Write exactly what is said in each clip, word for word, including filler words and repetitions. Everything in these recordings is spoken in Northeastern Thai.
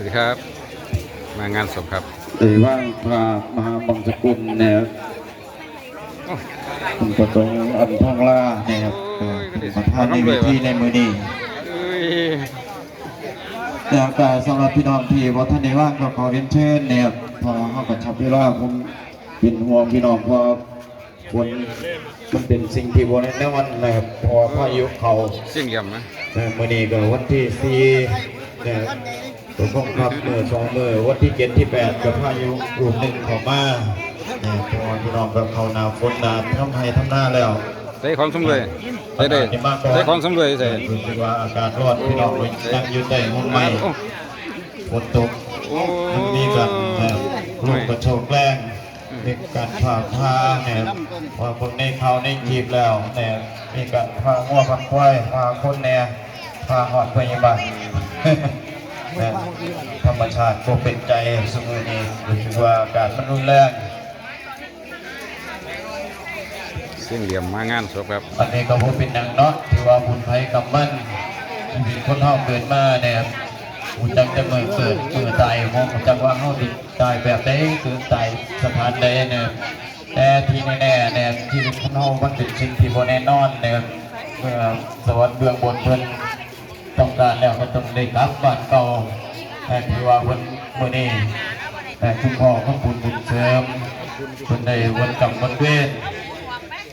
สวัสดีครับ มางานศพครับ หรือว่าพระมหาบังสกุลเนี่ย คุณประสงค์อันทองลาเนี่ยครับ โอ้ย เป็นประธานในพิธีในมื้อนี้ เอ้ย แล้วก็สำหรับพี่น้องที่บ่ทันได้ว่างก็ขอเรียนเชิญเนี่ยครับ เพราะว่าเราก็จับเวลา ผมเป็นห่วงพี่น้อง เพราะฝนมันเป็นสิ่งที่บ่แน่นอนนะครับ เพราะว่าพายุเข้า เสียงเยี่ยมนะ เอ่อ มื้อนี้ก็วันที่สี่นะครับ ตกลงครับ มื้อสองมื้อ วันที่เจ็ดที่แปดก็พายุลูกหนึ่งเข้ามา เนี่ย เพราะว่าพี่น้องก็เข้าหน้าฝน หน้าทำไร่ทำนาแล้ว ใส่ของสำเร็จ ใส่ได้ ใส่ของสำเร็จ ใส่ รู้สึกว่าอากาศร้อน พี่น้องก็นั่งอยู่ใต้ร่มไม้ โอ้ ฝนตก โอ้ มันมีการ เอ่อ ลมกระโชกแรง มีการพาพาเนี่ย พอเบิ่งในข่าวในคลิปแล้วเนี่ย มีการพางัวพาควาย พาคนเนี่ย พาฮอดพยาบาล เนี่ย ธรรมชาติบ่เป็นใจ ซุมื้อนี้รู้สึกว่าอากาศมันรุนแรง เสียงเยี่ยมมางานศพครับ อันนี้ก็บ่เป็นหยังเนาะ ถือว่าบุญไผกรรมมัน ชีวิตคนเฮาเกิดมาเนี่ย ฮู้จักแต่มื้อเกิด มื้อตาย บ่ฮู้จักว่าเฮาสิตายแบบใด คือตายสถานใดเนี่ย แต่ที่แน่ๆเนี่ย ชีวิตคนเฮามันเป็นสิ่งที่บ่แน่นอนเนี่ย เมื่อสวรรค์เบื้องบนเพิ่น ต้องการแล้วก็ต้องได้กลับบ้านเก่า แต่ถือว่าเพิ่นมื้อนี้ แต่คุณพ่อของบุญบุญเสริม เพิ่นได้วันกรรมวันเวร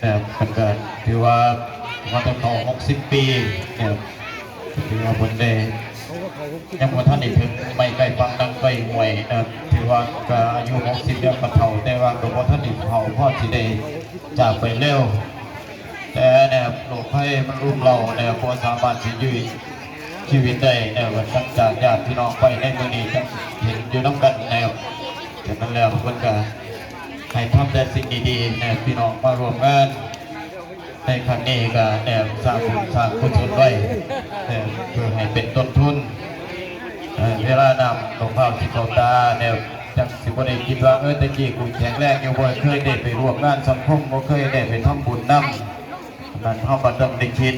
แต่เพิ่นก็ถือว่ามาตั้งแต่หกสิบปี เนี่ย ถือว่าเพิ่นได้ ยังบ่ทันได้ถึงไม้ใกล้ฝั่งดังใกล้ห้วยนะ ถือว่าก็อายุหกสิบแล้วก็เฒ่า แต่ว่าก็บ่ทันได้เฒ่าพอสิได้จากไปเร็ว แต่เนี่ยโรคภัยมันรุมเร้าเนี่ย บ่สามารถสิยื้อชีวิตได้เนี่ย ว่าตั้งจากญาติพี่น้องไปในมื้อนี้จังเห็นอยู่นำกันนะครับ ฉะนั้นแล้วเพิ่นก็ให้ทำแต่สิ่งดีๆเนี่ย พี่น้องมาร่วมงานในครั้งนี้ก็เนี่ย สร้างบุญสร้างกุศลไว้เนี่ย เพื่อให้เป็นต้นทุน เอ่อ เวลาน้ำหลวงพ่อสิเข้าตาเนี่ย จักสิบ่ได้คิดว่า เออ แต่กี้กูแข็งแรงอยู่ บ่เคยได้ไปร่วมงานสังคม บ่เคยได้ไปทำบุญนำ นั้นเฮาก็ต้องได้คิด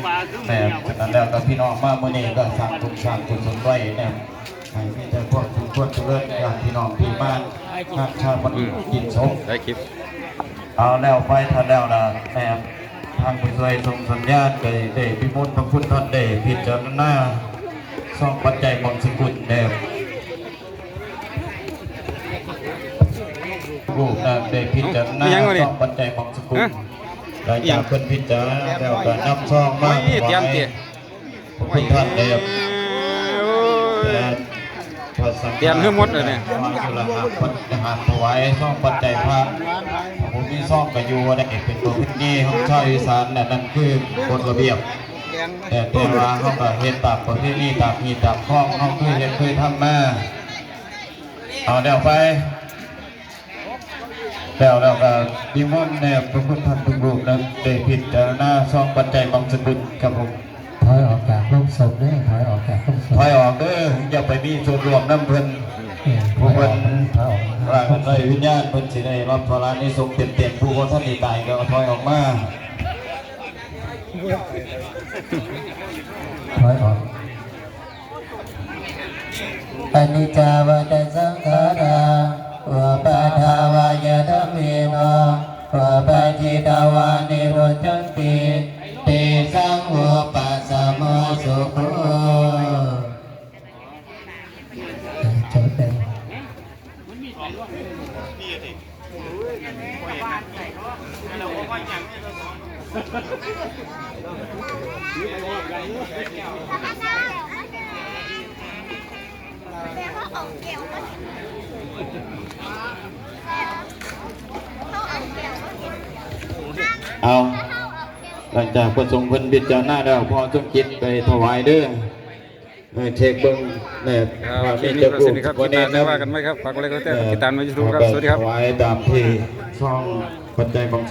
แต่ฉะนั้นแล้วก็พี่น้องมามื้อนี้ก็สร้างบุญสร้างกุศลไว้นะ ให้มีแต่พวกบุญพวกเจริญ ญาติพี่น้องที่มางานชาปนกิจศพ ได้คลิป เอาแล้วไป ทันแล้วล่ะแม่ ทางผู้ช่วยส่งสัญญาณ ได้ ได้นิมนต์พระคุณท่านได้พิจารณาซองปัจจัยบังสกุลแด่ รูปนะ ได้พิจารณา เอ้า ยังไงนี่ ซองปัจจัยบังสกุล ฮะ หลังจากเพิ่นพิจารณาแล้วก็นำซองมา โอ้ย ถวาย เตรียมเตรียม พระคุณท่านเด้อ โอ้ย แต่พระสังฆ เตรียมให้หมดเลยเนี่ย ถวายอยู่ละห้าพัน หากถวายซองปัจจัยพระ ผมมีซองก็อยู่ได้ เป็นประเพณีของชาวอีสานนะ นั่นคือกฎระเบียบ แต่ แต่ว่าเฮาก็เฮ็ดตามประเพณี ตามฮีตตามคอง เฮาเคยเฮ็ดเคยทำมา เอาแล้วไป แล้ว แล้วก็นิมนต์แด่พระคุณท่านทุกรูปนะ ได้พิจารณาซองปัจจัยบังสกุลครับผม ถอยออกจากโลงศพเด้อ ถอยออกจากโลงศพ ถอยออกเด้อ อย่าไปมีส่วนร่วมนำเพิ่น เออ ผู้เพิ่น ถอยออก ร่างกายวิญญาณเพิ่นสิได้รับพระอานิสงส์เต็มๆ ผู้บ่ทันได้ตายก็ถอยออกมา ถอยออก อนิจจาวัฏฏะสังขารา อุปปาทาวยะธัมมิโน อุปปาทิตาวานิรุจจันติ เตสังอุปัสสโมสุโข จบแล้ว เอา หลังจากพระสงฆ์เพิ่นพิจารณาแล้ว พ่อสมจิตไปถวายเด้อ เออ เช็คเบิ่งแน่ ครับ ว่า คลิปนี้ก็สวัสดีครับ คลิปหน้าจะว่ากันใหม่ครับ ฝากกดไลค์กดแชร์ เออ ติดตามใน YouTube ครับ สวัสดีครับ ถวายตามที่ซองปัจจัยของ